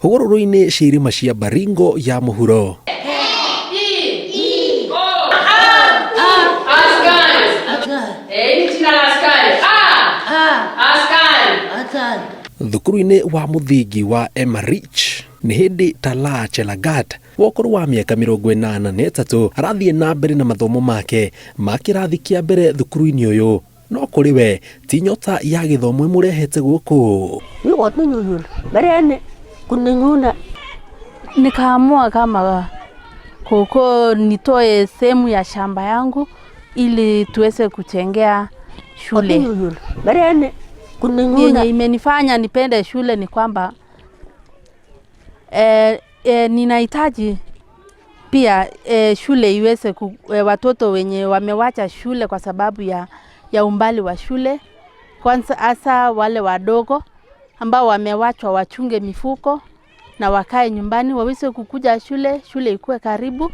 Hũgũrũrũ-inĩ cia irĩma cia Baringo ya mũhuro. Thukuru-inĩ wa mũthingi wa Emma Rich nĩ hĩndĩ Talaa Chelagat wa ũkũrũ wa mĩaka 83 arathiĩ na mbere na mathomo make ma kĩrathi kĩa mbere thukuru-inĩ ũyũ no kũrĩ we ti nyota ya gĩthomo ĩmũrehete gũkũ. Nikaamua kama kuko nitoe sehemu ya shamba yangu ili tuweze kujengea shule. Yenye imenifanya nipende shule ni kwamba ninahitaji pia shule iweze watoto wenye wamewacha shule kwa sababu ya umbali wa shule, kwanza hasa wale wadogo ambao wamewachwa wachunge mifuko na wakae nyumbani waweze kukuja shule, shule ikuwe karibu.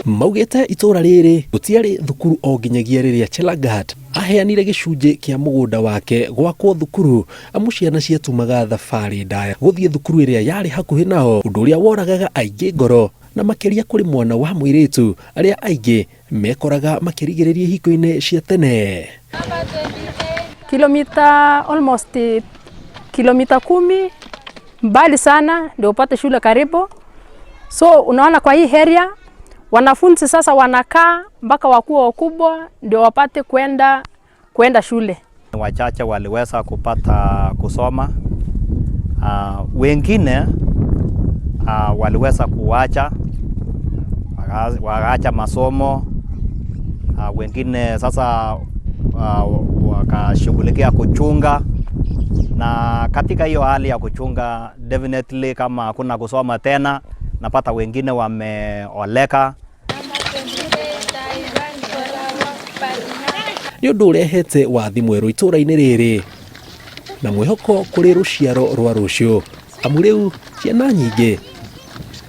Maugĩte itũra rĩrĩ gũtiarĩ thukuru o nginyagia rĩrĩa Chelagat aheanire gĩcunjĩ kĩa mũgũnda wake gwakwo thukuru amu ciana ciatumaga thabarĩ ndaya gũthiĩ thukuru ĩrĩa yarĩ hakuhĩ nao, ũndũ ũrĩa woragaga aingĩ ngoro na makĩria kũrĩ mwana wa mũirĩtu arĩa aingĩ mekoraga makĩrigĩrĩria ihiko-inĩ cia tene. Kilomita almost kilomita 10 mbali sana ndio upate shule karibu. So unaona kwa hii area wanafunzi sasa wanakaa mpaka wakuwa wakubwa ndio wapate kwenda shule. Wachache waliweza kupata kusoma, wengine waliweza kuacha, wakaacha masomo, wengine sasa wakashughulikia kuchunga, na katika hiyo hali ya kuchunga definitely kama hakuna kusoma tena napata wengine wameoleka. Nĩ ũndũ ũrehete wathi mwerũ itũra-inĩ rĩrĩ na mwĩhoko kũrĩ rũciaro rwa rũciũ, amu rĩu ciana nyingĩ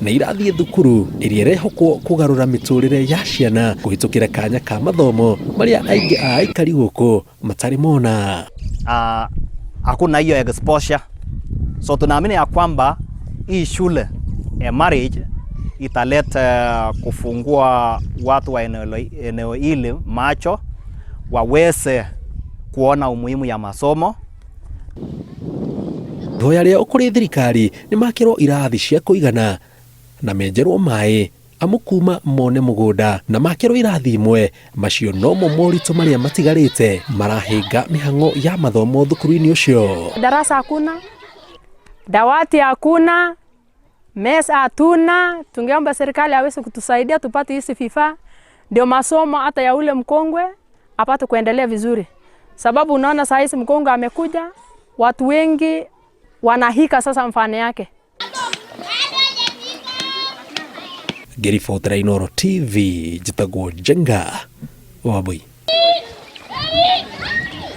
nĩ irathiĩ thukuru ĩrĩa ĩrehokwo kũgarũra mĩtũrĩre ya ciana kũhĩtũkĩra kanya ka mathomo marĩa aingĩ a aikari gũkũ matarĩ mona. Hakuna hiyo exposure, so tunaamini ya kwamba hii shule ya marriage italeta kufungua watu wa eneo hili macho waweze kuona umuhimu ya masomo. Ihoya rĩao kũrĩ thirikari nĩ makĩrwo irathi cia kũigana na menjerwo maĩ amu kuma mone mũgũnda na makĩrwo irathi imwe, macio nomo moritũ marĩa matigarĩte marahĩnga mĩhang'o ya mathomo thukuru-inĩ ũcio. Darasa hakuna, dawati hakuna, meza hatuna. Tungeomba serikali aweze kutusaidia tupate hizi vifaa ndio masomo hata ya ule mkongwe apate kuendelea vizuri, sababu unaona saa hizi mkongwe amekuja, watu wengi wanahika sasa mfano yake. Ngĩribotera Inooro TV, njĩtagwo Njenga Wambui.